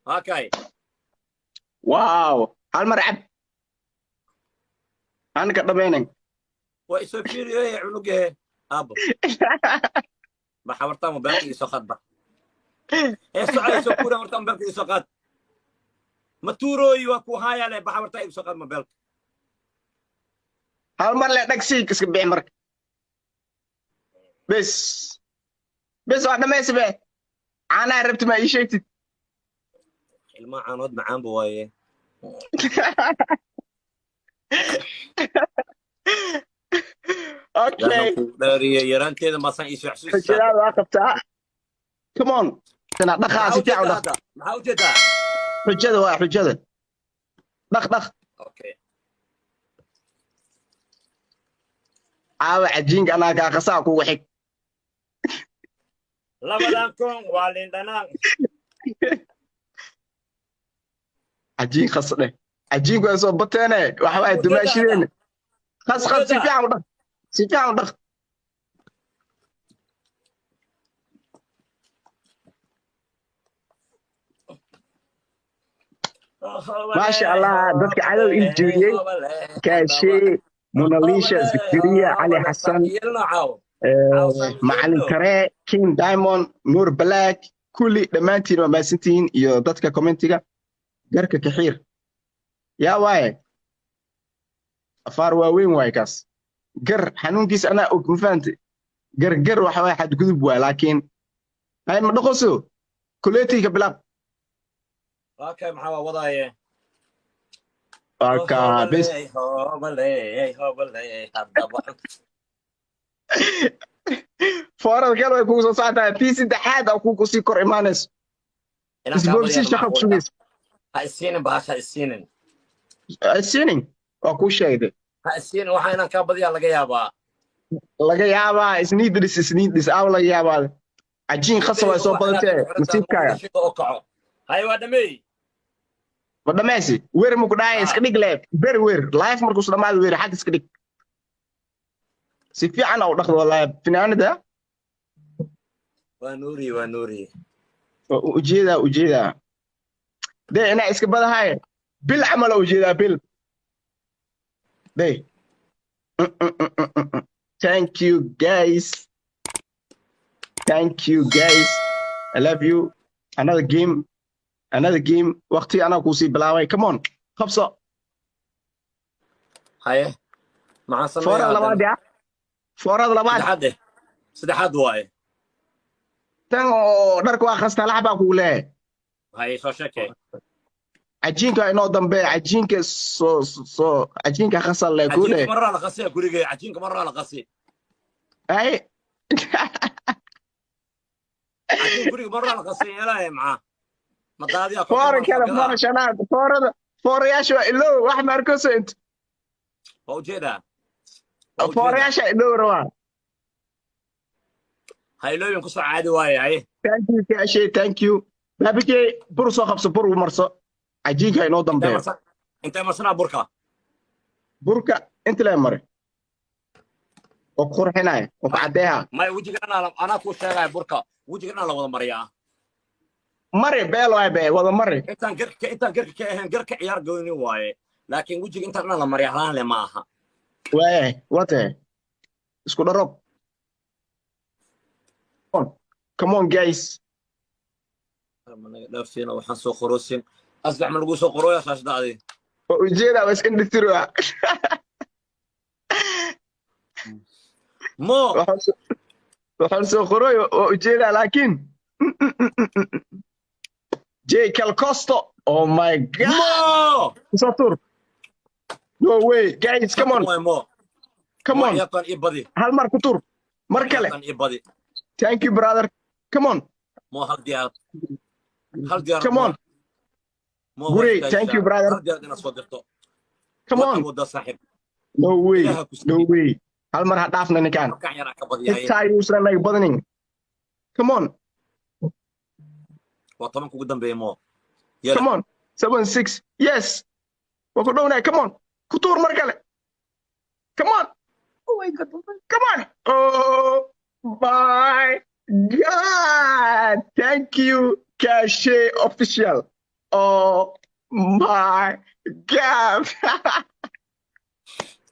Okay. Wow, hal mar cab aan ka dhammaynayn. Waa isoo fiiriyoy cunugehe aabo. Baxa wartaa mobeelka iisoo qaad ba. Ee soco isoo kuura wartaa mobeelka iisoo qaad. Ma tuurooyi waa ku haaya le baxa wartaa iisoo qaad mobeelka. Hal mar le dhagsiig iska bixi marka. Bes bes, waa dhammaysa be. Caanaha rabti ma ii sheegtid? Ilmaha caanood macaan ba waaye. Okay. Dhaariye yaraanteeda maasaan iisoo xasuusisaa. Xujadaada waa qabtaa. Come on. Dhaqaa si fiican u dhaq. Maxaa ujeedaa? Xujada waa xujada. Dhaq dhaq. Okay. Caawa cajiinka anaa kaa qasaa kugu xig. Labadan kun waa lindhanaan. Cajiin khas dheh. Cajiinku waa soo bateene. Waxa waaye dumaashideena. Khas khas, si fiican u dhaq. Si fiican u dhaq. Maasha Allah, dadka cadow ii jebiyey. Kaashee, Monalisha, Zakariya, Cali Xasan, Macalin Karee, King Diamond, Nuur Black, kulli dhammaantiin waa mahadsantihiin iyo dadka commentiga. Garka kaxiir. Yaa waaye? Afaar waaweyn waaye kaas. Gar xanuunkiisa anaa og, ma fahante? Gar gar waxa waaye xadgudub waay, laakiin hay ma dhaqoso kuleetiga bilaab. Okay, maxaa waa wadaaye? Waa kaa bes. Hobaley, hobaley, haddaba. Foorada kale way kugu soo socotaa, tii saddexaad aa kugu sii kor imaanayso. Isboobsi shaqo ku sugaysa. Ha isiinin bahasha, ha isiinin. Isiinin waa kuu sheegday. Ha isiinin, waxaa inaan kaa badiyaa laga yaabaa. Laga yaabaa isniidris isniidris aaw laga yaabaa. Cajiin khasa way soo badatee nasiibkaaga. Oo kaco. Hay, waa dhameey. Ma dhamaysi weer ma ku dhahaya iska dhig le ber weer life markuu is dhamaado weer xag iska dhig si fiican u dhaqdo wallaahi finaanada. Waa nuuriye, waa nuuriye. Waa ujeedaa ujeedaa dee inaa iska badahay bil camal ujeedaa bil day. Thank you guys, thank you guys, I love you. Another game, another game. Waqti anaa kuusii bilaabay. Come on, qabso. Haye, maxaan foorada sameeyaa? Labaad ya, foorada labaad. Saddexaad eh, saddexaad waaye. Tan oo dharka waa khasta lax baa kugu leeyahay. Haye, soo sheekee. Cajiinka inoo dambe, cajiinka soo soo cajiinka khasal le ku cajiinka leh. Maraa la qasiya gurigay, cajiinka maraa la qasi. Ay. Cajiin guriga maraa la qasi ilaahay maxaa ma daadiyaa? Foora kale, foora shanaad, foorada foorayaasha waa ilow wax ma arkayso inta. Waa ujeedaa, waa ujeedaa. Foorayaasha ilow rabaa. Ha ilooyin kusoo caadi waaye, haye. Thank you Kaashe, thank you baabijey. Bur soo qabso, bur marso cajiinka inoo dambeeyo. Intee marsanaa burka? Burka inta lee mare oo ku qurxinaya oo ku caddeeha. Maya, wejiga dhan anaa kuu sheegaya, burka wejiga dhan la wada mariyaa. Mari beel waay be wada mari. Intaan garka ka ahayn, garka ciyaar goyni waaye, laakiin wejiga intaan dhan la mariya halaan le ma aha. Waayahay, wate isku dharob. Come on guys. Managa dhaafsiina, waxaan soo qoroosin asbax ma lagu soo qorooya shaashada adi. Waa ujeedaa, waa iska indhitiroa. Mo. Waxaan soo qoray waa ujeedaa, laakiin J Calcosto, oh my God. Mo. Soo tur. No way guys, come on. Mo. Come on. Ciyaartan ii badi. Hal mar ku tur mar kale. Ciyaartan ii badi. Thank you brother, come on. Mo, hal diyaar, hal diyaar. Come on. Mo. Gurey, thank you, brother. Hal diyaar inaad soo dirto. Come on. Wada saaxiib. No way. Ilaaha ku No siiyey. way, hal mar ha dhaafna ninkaan. Markaan yaraa ka badiyay. Xitaa yuusan naga badanin. Come on. Waa 10-ka ugu dambeeya, Mo. Yala. Come on, 7 6, yes, waa ku dhownahay. Come on, ku tuur mar kale. Come on, oh my God, come on, oh my God, thank you Kashe Official. Oh my God.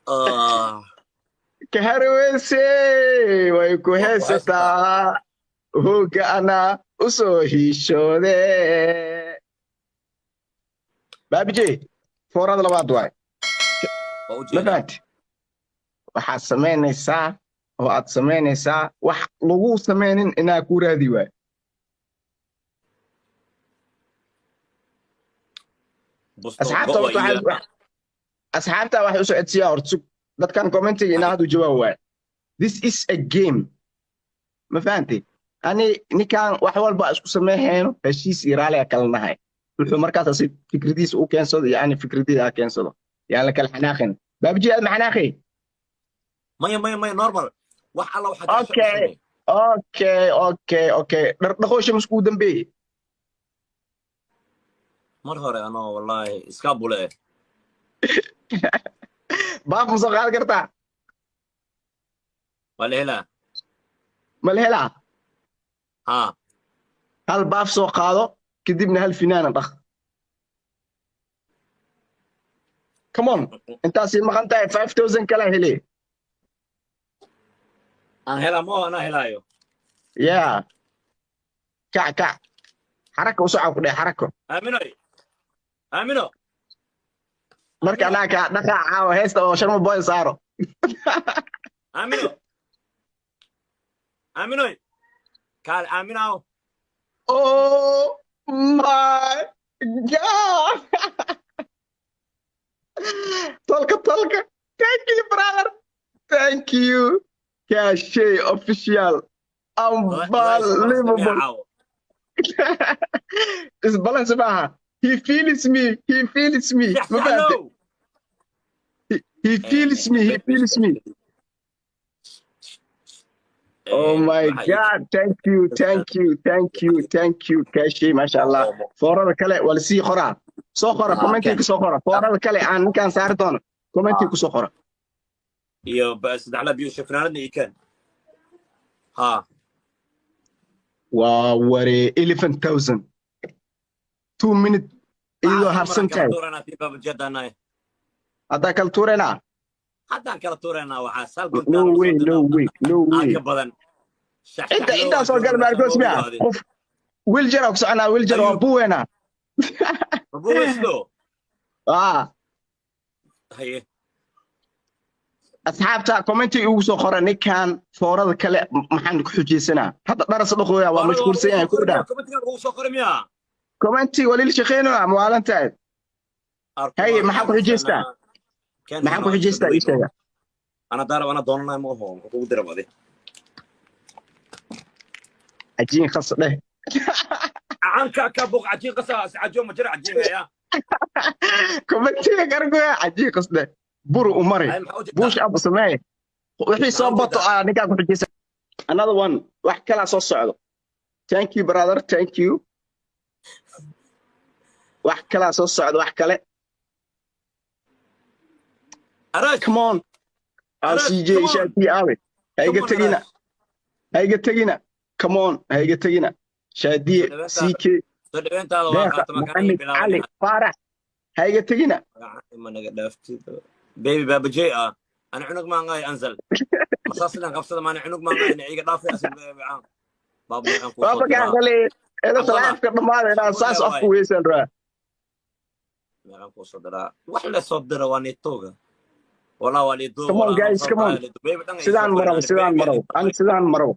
Ah. Kaharweyse way ku Waa ku haysataa, hooga anaa u soo hiishoode. Baabije, foorada labaad waay. Waa u Ma jeedaa. fahanti? Waxaad samaynaysaa oo aad samaynaysaa wax lagu samaynin inaa ku raadi waay. Busto Asxaabta go' horta waa waxaa asxaabta waxay u socodsiiyaa horta, sug, dadkan commentiga inaa haddu jawaab waay. This is a game, ma fahantay? Ani ninkan wax walba isku sameexayno, heshiis iyo raali kala nahay. Wuxuu markaas asi fikradiisa u keensado iyo ani fikradiida a keensado, yaan la kala xanaaqin. Baabiji, aad ma xanaaqay? Maya, maya, maya, normal. Wax alla waxaad jeceshahay u Okay. samee. Okay, dhardhaqoosha maskugu dambeeyey? Mar hore anoo wallahi iska bule. Baaf ma soo qaadi kartaa? Waa la helaa. Ma la helaa? Haa. Hal baaf soo qaado, kadibna hal finaana dhaq. Come on, intaasii maqan tahay, 5000 kala hele. Aan helaa mo, anaa helaayo. Yeah, kac kac, xaraka u soco, ku dheh xarako. Aaminoy, aamino. Marka anaa kaa dhaqaa caawa heesta oo Sharma Boy saaro. Aamino, aaminoy, kaale aaminaaw. Oh my God. Tolka tolka, thank you brother, thank you. Kashay Official, unbelievable. Isbalance maaha. He feels me, he feels me. Ma fahamtay? He feels me, he feels me. Oh my God, thank you, thank you, thank you, thank you Kashi, masha Allah. Foorada kale waa lasii qoraa, soo qora. Ah, Commentiga okay. kusoo qora foorada kale aan ninkaan saari doono, commentiga kusoo qora. Iyo saddexla biyo shafnaanadna ii keen, ha. Waa waree, 11,000, 2 minute iyadoo harsan tahay. Haddaa kala tuuraynaa. Haddaan kala tuuraynaa, waxaa sal. No way, no way, no way. Ka badan. Inta intaasoo gal maarkoos miya? Qof wiljar ku soconaa, wiljar waa buweena. Mabuweysto. Ah. Haye. Asxaabta, commenti ugu soo qora ninkan foorada kale maxaan ku xujiysanaa. Hadda dharas dhaqooya, waa mashquulsan yahay ku dhaa. Commentiga ugu soo qora miya? Commenti walil shaqeynaa maalintahay. Haye, maxaa ku xujaystaa? Maxaan ku xujaystaa, ii sheega. Ana daarab, ana doonanayo, ma oho, muxuu kugu dira badi? Cajiin khas dheh. Canka ka buq, cajiin qasa cajo ma jira, cajiinaya. Commentiga kargoya, cajiin khas dheh, buru u mari. Ay, maxaa u jeedaa? Buush up samee, wixii soo bato ah ninkaan ku xujaysa. Another one, wax kalaa soo socdo. Thank you brother, thank you. Wax kalaa soo socdo, wax kale. Arash. Come on. Arash, RCJ. Come on. Shaaki aawe, ha iga Come on, tegina. Arash. Ha iga tegina, come on, ha iga tegina. Shaadiye CK. Soo dhaweyntaada waa Deeqa qaata makaan ii Maxamed Cali bilaabay. Faarax, ha iga tegina. Ma naga dhaaftid baby baabajey ah, ana cunug maangaay anzal masaasidan qabsada maana cunug maangaay ina iga dhaafay asil baab meeqan kuu waa soo magaan diraa. kale eeda. Abdallah. Salaafka dhammaada inaa saas afku weysan raa. Meeqan kuu soo diraa? Wax la soo dira waa niitooga walaa waa liidooga. Come on, guys, come on. Sidaan marow, sidaan marow, ani sidaan marow,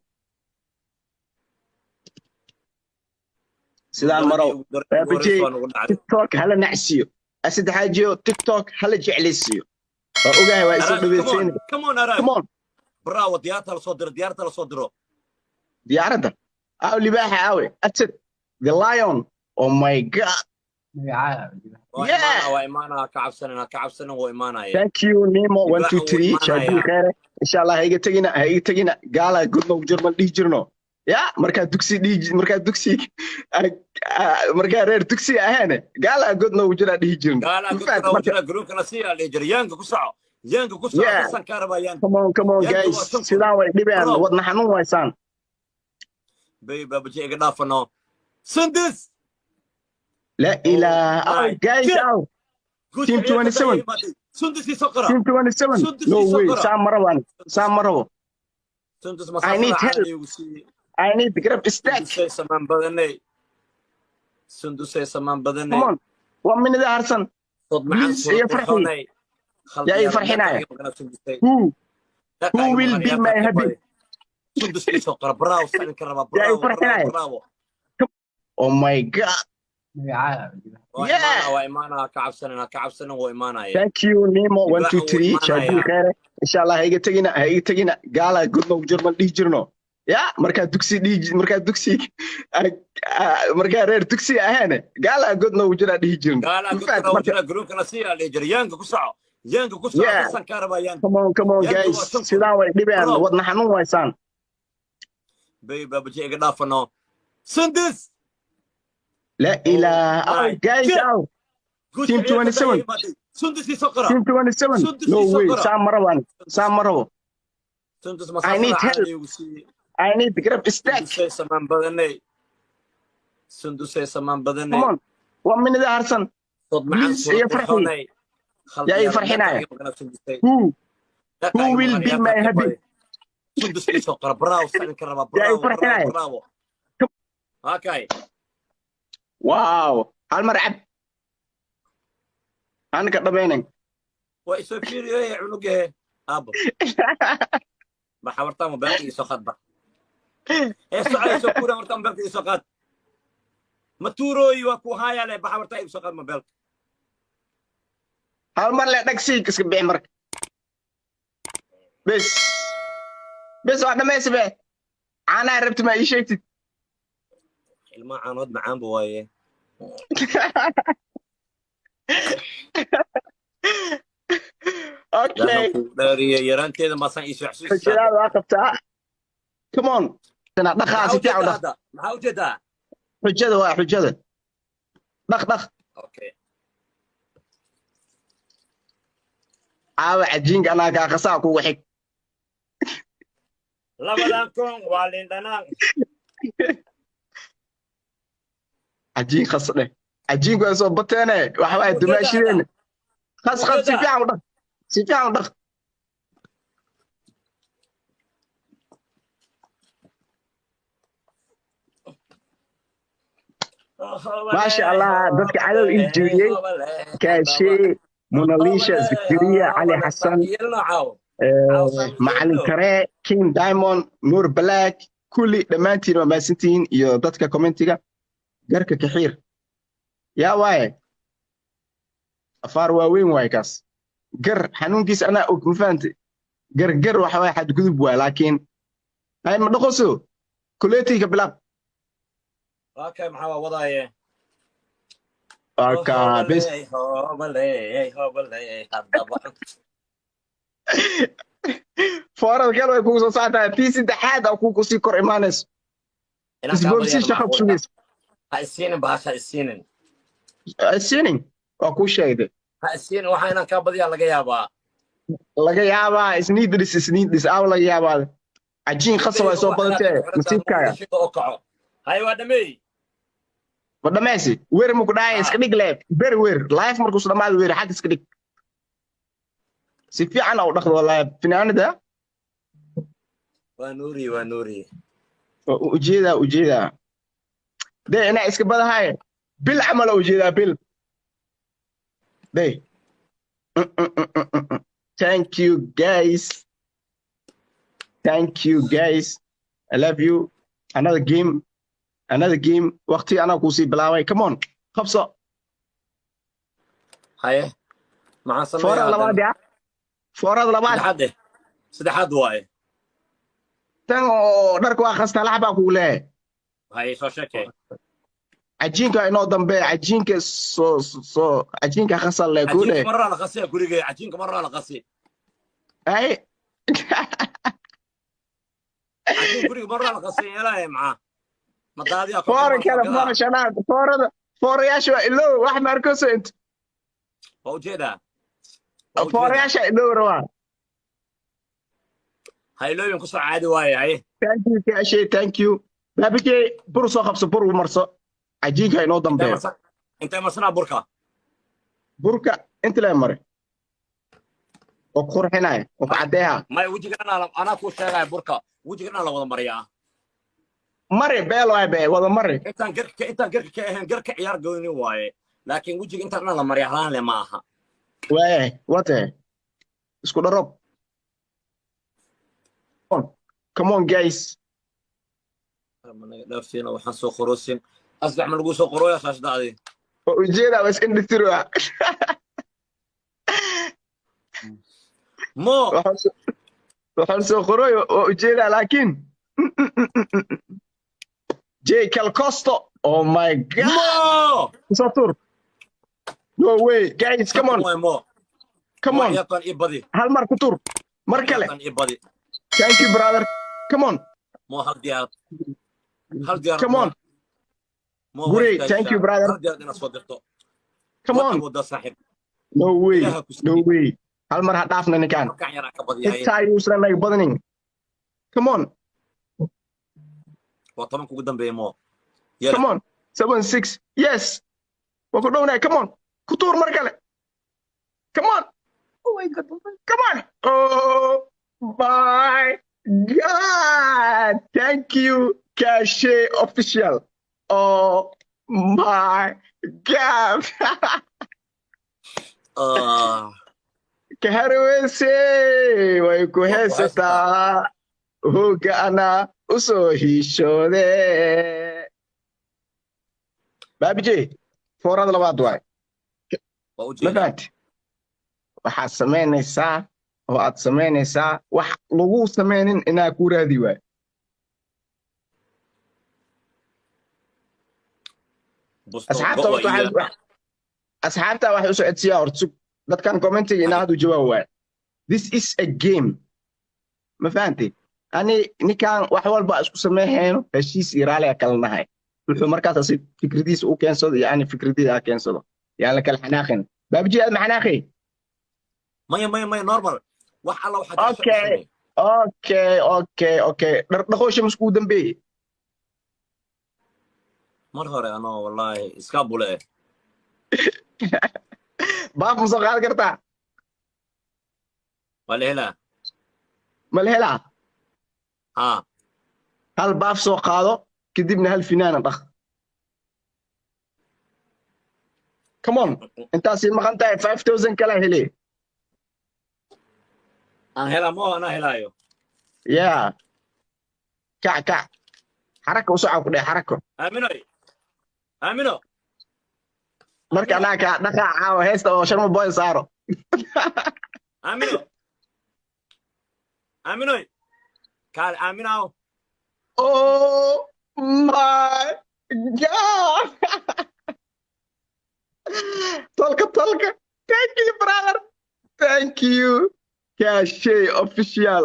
sidaan marow. Baabajey, TikTok hala nacsiyo, asaddexaajiyo TikTok hala jeclaysiiyo. Waa ogahay, waa isla dhaweysayna. Come on Arash. Come on. Bravo, diyaarta la soo diro, diyaarta la soo diro. Diyaaradda aaw, libaaxa aawe, asad the lion, oh my God. Waa Yeah. imaanaa, waa imaanaa, ka cabsanina, ka cabsanin, wuu imaanaya. Thank you Nemo one Libaaxa two wuu three. imaanaya. Shaadii khayre insha Allah. Ha iga tegina, ha iga tegina. Gaala godna ugu jirma dhihi jirno ya markaa dugsi dhihi, markaa dugsi, markaa reer dugsi ahaane, gaala godna ugu jiraa dhihi jirno. Gaala Ma fahanti? godkana Marka jira, gruubkana siyaa la dhihi jiray. Yaanka ku soco, yaanka ku soco. Yeah. Kasan kaa rabaa yaanka. Come on, come on. Yaanka Guys. waa 5,000. Sidaan way dhibeen. Bro. Wadna xanuun waysaan. Bay babaji iga dhaafano sundus. La ilaaha. My Aw guys, God. aw Guusha Team ciyaarta 27. ayaa imaatay. Sundus ii soo qora. Team 27. Sundus No ii soo way. qora. Saa ma rabo ani. Saa ma rabo. Sundus I need masaafada help. caana iigu siiyey. I need garab istaag. Sundusay samaan badanay. Sundusay samaan badanay. Come on. 1 minute harsan. Sod macaan Please, suurad iyo farxi. qurxoonay. Yaa ii farxinaya. Who? Who will be my happy? Sundus ii soo qora. Bravo, salinka rabaa. Yaa ii Bravo, bravo, farxinaya. bravo. Oh my God. Waa Yeah. imaanaa, waa imaanaa, ka cabsanina, ka cabsanin, waa imaanaya. Thank you, Nemo. One, two, Libaaxa wuu three. imaanaya. Shaadii khayre. Insha Allah, ha iga tegina, ha iga tegina. Gaala godna ugu jirma dhihi jirno. Ya, markaa dugsi dhihi, markaa dugsi, markaa reer dugsi ahaane, gaala godna ugu jiraa dhihi jirno. Gaalaa Ma godka fahanti ugu marka. jira, garoonka siyaa la jira. Yaanka ku soco, yaanka ku soco. Yeah. Kasan kaa rabaa yaanka. Come on, come on, Yaanka guys. waa 5,000. Sidaan way dhibeen, Bravo. wadna xanuun waysaan. Bay baabaji iga dhaafano. Sundus. La ilaaha. Aw My guys, God. aw Guusha Team ciyaarta 27. ayaa imaatay. Sundus ii soo qora. Team 27. Sundus No ii soo way. qora. Saa ma rabo ani. Saa ma rabo. Sundus I masaafada need caana help. iigu siiyey. I need garab istaag. Sundusay samaan badanay. Sundusay samaan badanay. Come on. 1 minute harsan. Sod macaan Please, suurad iyo farxi. qurxoonay. Yaa ii farxinaya. Who? Who will be my happy? Sundus ii soo qora. Bravo, salinka rabaa. Yaa ii Bravo, bravo, farxinaya. bravo. Okay. Wow. Hal mar cab. Aan ka dhamaynin. Waa isoo fiiriyey cunuge aabo. Baxa horta mobaylka ii soo qaad ba. Ee soco, soo kuura horta mobaylka ii soo qaad. Ma tuurooyi waa ku haaya le, baxa horta ii soo qaad mobaylka. Hal mar le dhagsi iska bixi marka. Bes. Bes waa dhamaysi be. Caanaha rabti ma ii sheegtid. Ilmaha caanood macaan bu waaye. Okay. Ku dhaariye yaraanteeda maasaan ii soo xasuusisaa. Xujadaada waa qabtaa. Come on. Tana dhaqaa Maxaa si fiican u ujeedaa dhaq. hadda? Maxaa ujeedaa? Xujada waa xujada. Dhaq dhaq. Okay. Caawa cajiinka anaa kaa qasaa kugu xig. Labadan kun waa liin dhanaan. Cajiin khas dheh. Cajiinku waa soo bateene. Waxa waaye dumaashideena. Khas khas si fiican u dhaq. Si fiican u dhaq. Maasha Allah, dadka cadow ii jebiyey. Kaashe, Monalisha, Zakaria, Ali Hassan, Macalin Kare, King Diamond, Nur Black, kulli dhammaantiin waa mahadsantihiin iyo dadka commentiga. Garka kaxiir. Yaa waaye. Afaar waaweyn waaye kaas. Gar xanuunkiisa anaa og, ma fahantay? Gar gar waxa waaye xadgudub waay, laakiin hay ma dhaqoso kuleetiga bilaab. Okay, maxaa waa wadaaye? Waa kaa bes. Hobaley, hobaley, haddaba. Foorada kale way kugu soo socotaa, tii saddexaad aa kugu sii kor imaanayso. Inaan kaa Isboobsi badiyana shaqo ku macquul ah. sugaysa. Ha isiinin bahasha, ha isiinin. Isiinin waa kuu sheegday. Ha isiinin, waxaa inaan kaa badiyaa laga yaabaa. Laga yaabaa isniidris isniidris aaw laga yaabaa cajiin khasab ay soo badatee nasiibkaaga. Shida oo kaco. Hay, waa dhameey. Ma dhamaysi weer ma ku dhahaya iska dhig le ber weer life markuu dhamaado weer xag iska dhig si fiican u dhaqdo wallaahi finaanada. Waa nuuriye, waa nuuriye. Waa ujeedaa, ujeedaa dee inaa iska badahay bil camal aa ujeedaa bil day. Thank you guys, thank you guys, I love you. Another game, another game. Waqti anaa kuusii bilaabay. Come on, qabso. Haye, maxaan foorada sameeyaa? Labaad ya foorada labaad. Saddexaad eh, saddexaad waaye. Tan oo dharka waa khastaa lax baa kugu leeyahay. Haye, soo sheekay. Cajiinka inoo dambeeya, cajiinka soo soo cajiinka khasal le kuu Cajiinka dheh. Maraa la qasiya gurigay, cajiinka maraa la qasi. Ay. Cajiin guriga maraa la qasi yeelaya maxaa madaadiyaa? Foora kale, foora shanaad, foorada foorayaasha waa ilow wax ma arkayso inta. Waa ujeedaa, waa ujeedaa. Foorayaasha ilow rabaa. Ha iloobin, kusoo caadi waaye, haye. Thank you kaashe, thank you baabijey. Bur soo qabso, bur u marso cajiinka inoo dambeeyo. Intay marsanaa burka? Burka inta lee mare oo ku qurxinaya oo ku caddeeha. Maya, wejiga dhan anaa kuu sheegaya, burka wejiga dhan la wada mariyaa. Mari beel waay, be wada mari. Intaan garka ka ahayn, garka ciyaar gooni waaye, laakiin wejiga intaan dhan la mariya halaan le ma aha. Waayahay, wate isku dharob. Come on, guys. Managa dhaafsiina, waxaan soo qoroosin asbax ma lagu soo qorooya shaashada adi. Oo ujeedaa waa iska indhitiroa. Mo. Waxaan soo qoray oo ujeedaa, laakiin J Calcosto, oh my God. Mo. Soo tur. No way, guys, come on. Mo. Come on. Ciyaartan ii badi. Hal mar ku tur, mar kale. Ciyaartan ii badi. Thank you, brother, come on. Mo, hal diyaarad, hal diyaarad. Come on. Mo. Gurey, thank you, brother. Hal diyaarad inaad soo dirto. Come on. Wada saaxiib. No way. Ilaaha ku No siiyey. way, hal mar ha dhaafna ninkaan. Markaan yaraa ka badiyahay. Xitaa yuusan naga badanin. Come on. Waa 10-ka ugu dambeeya, Mo. Yala. Come on, 7 6, yes, waa ku dhownahay. Come on, ku tuur mar kale. Come on. Oh my God. Come on. Oh my God, thank you, Cache Official. Oh my God. Ah, kaharwese way ku haysataa hooga anaa u soo hiishoode. Baabije, foorada labaad waay. Waa u Ma jeedaa. fahanti? Waxaad samaynaysaa oo aad samaynaysaa wax lagu samaynin inaa ku raadi waay. Busto Asxaabta go horta waa waxaa asxaabta waxay u socodsiiyaa horta, sug, dadkan commentiga inaa haduu jawaab waay. This is a game, ma fahanti? Ani ninkan wax walba isku sameehayno, heshiis iyo raaliga kala nahay. Wuxuu markaas asi fikradiisa u keensado iyo ani fikradiida a keensado, yaan la kala xanaaqin. Baabiji, aad ma xanaaqi? Maya, maya, maya, normal. Wax alla waxaad Okay, dhaqdhaqoosha maskugu dambeeyey. Mar hore anoo wallahi iska bule. Baaf ma soo qaadi kartaa? Waa la helaa. Ma la helaa? Ha. Hal baaf soo qaado, kadibna hal finaana dhaq. Come on, intaasay maqan tahay, 5000 kala hele. Aan helaa, mo, anaa helaayo. Yeah, kac kac, xaraka u soco, ku dheh xarako. Aaminoy, aamino. Marka anaa kaa dhaqaa caawa heesta oo Sharma Boy saaro. Aamino, aaminoy, kaale, aaminaaw. Oh my God, tolka tolka, thank you, brother, thank you, Cache Official,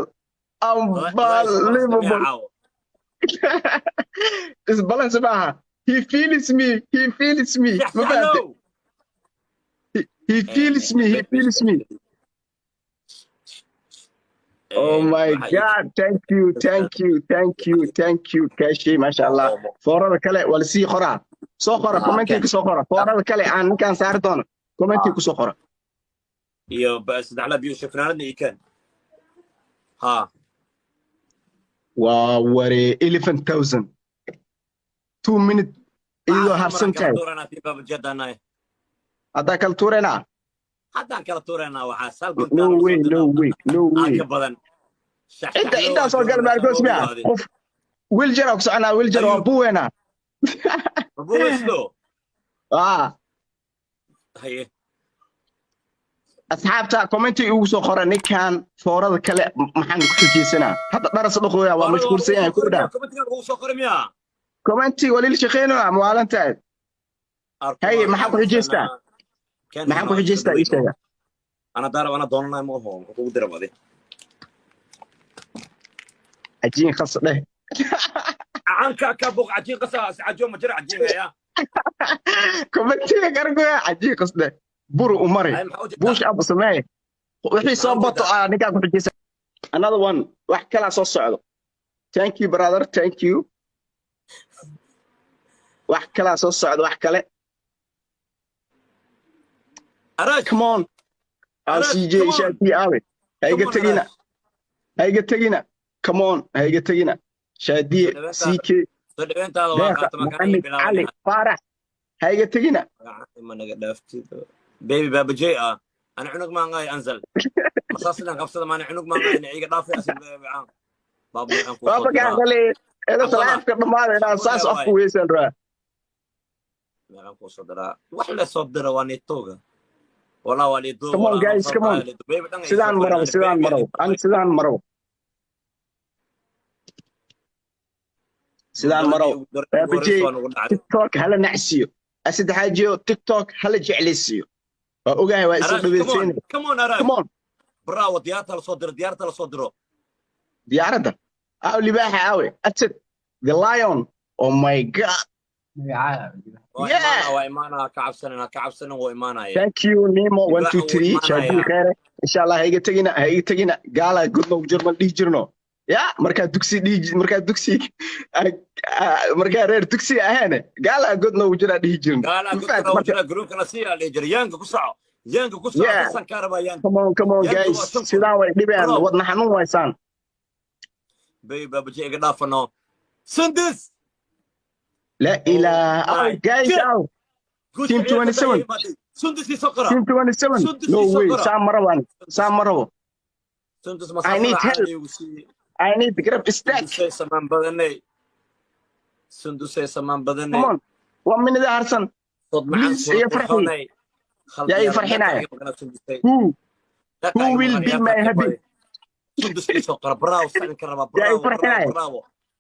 unbelievable. Isbalance maaha. He feels me, he feels me, ma fahamtay? He feels me, he feels me. Oh my God, thank you, thank you, thank you, thank you, Cache, masha Allah. Foorada kale waa lasii qoraa, soo qora. Ah, Commentiga kusoo qora foorada kale aan ninkaan saari doono, commentiga kusoo qora. Iyo saddexla biyo fanaanadna ii keen, ha. Waa waree, 11,000, 2 minute iyadoo harsan tahay. Haddaa kala tuureynaa. Haddaan kala tuuraynaa waxaa sal. No way, no way, no way. Ka badan. Inta intaa soo gal maarkoos miya qof wheelchair ku soconaa, wheelchair waa buweena. Buweslo. Ah. Haye. Asxaabta commenti ugu soo qora ninkan foorada kale maxaan ku xujiysanaa? Hadda dharas dhaqooya, waa mashquulsan yahay ku dhaa. Commentiga lagu soo qoray miya? Commenti waa lil shaqeynaa, maalan tahay. Haye, maxaa ku xujaystaa? Maxaan ku xujaystaa, ii sheega. Ana daarab, ana doonanay ma oho, muxuu kugu dira badi? Cajiin khas dheh. Canka ka buq, cajiin qasa cajo ma jira, cajiin haya. Commentiga kargoya, cajiin khas dheh, buru u mari. Ay, maxaa u jeedaa? Buush up samee, wixii soo bato aa ninkaan ku xujaysa. Another one, wax kalaa soo socdo. Thank you, brother, thank you. Wax kalaa soo socdo, wax kale. Arash. Come on. Arash, RCJ. Come on. Shaadiye aawe? Ha iga Come on, tegina. Arash. Ha iga tegina. Come on, ha iga tegina. Shaadiye. Soo CK. Soo dhaweyntaada waa Deeqa. qaata markaan Maxamed Cali Faarax, ha iga tegina. Ma naga dhaaftid, baby baabajey ah. Ana cunug maangaay anzal masaasidan qabsada maana cunug maangaay ina iga dhaafay asin baabacaan baabuucan kuu waa soo bagaan diraa. Qale eeda. Cabdallah. Salaafka dhammaada inaan saas Waay. afku weysaan raa. Meeqaan kuu soo diraa? Wax la soo dira waa nitooga walaa waa liidooga. Come on, guys, come on. Sidaan marow, sidaan marow, an sidaan marow, sidaan marow. Baabajey, TikTok hala nacsiyo. Asaddexaajiyo TikTok hala jeclaysiiyo. Waa ogahay, waa isla dhaweysayna. Come on, Arash. Come on. Bravo, diyaarta la soo diro, diyaarta la soo diro. Diyaaradda aaw? Libaaxa aawe? Asad the lion, oh my God. Waa Yeah. imaanaa, waa imaanaa. Ka cabsanina, ka cabsanin, waa imaanaya. Thank you, Nemo one two Libaaxa wuu three. imaanaya. Shaadii kheere insha Allah. Ha iga tegina, ha iga tegina. Gaala godnow Jarmal dhihi jirno ya markaa dugsi dhihi, markaa dugsi, markaa reer dugsi ahaane, gaala godnow jiraa dhihi jirno. Gaala Ma fahanti? godna Marka jira gruupkana sii aa dhihi jiray. Yaanka ku soco, yaanka ku soco. Kasan kaa rabaa yaanka. Come on, come on. Yaanka Guys. Waa 5,000. Sidaan way dhibeen. Bro. Wadna xanuun waysaan. Baby babaji iga dhaafano Sundus. La ilaha My aw guys. God. Aw. Team 27. Sundus ii soo qora. Team 27. Sundus No ii soo way. qora. Saa marabaan, saa marabo. Sundus. I need Masaafada help. caana igu siiyey. I need grab stack. Sundusay samaan badanay, Sundusay samaan badanay. Come on, 1 minute harsan. Sod macaan. Please, iyo farxi. Qurxoonay. Yaa ii farxinaya. Who will be my happy? Sundus ii soo qora. Bravo, sanin ka rabaa. Yaa ii Bravo, bravo. farxinaya. Bravo.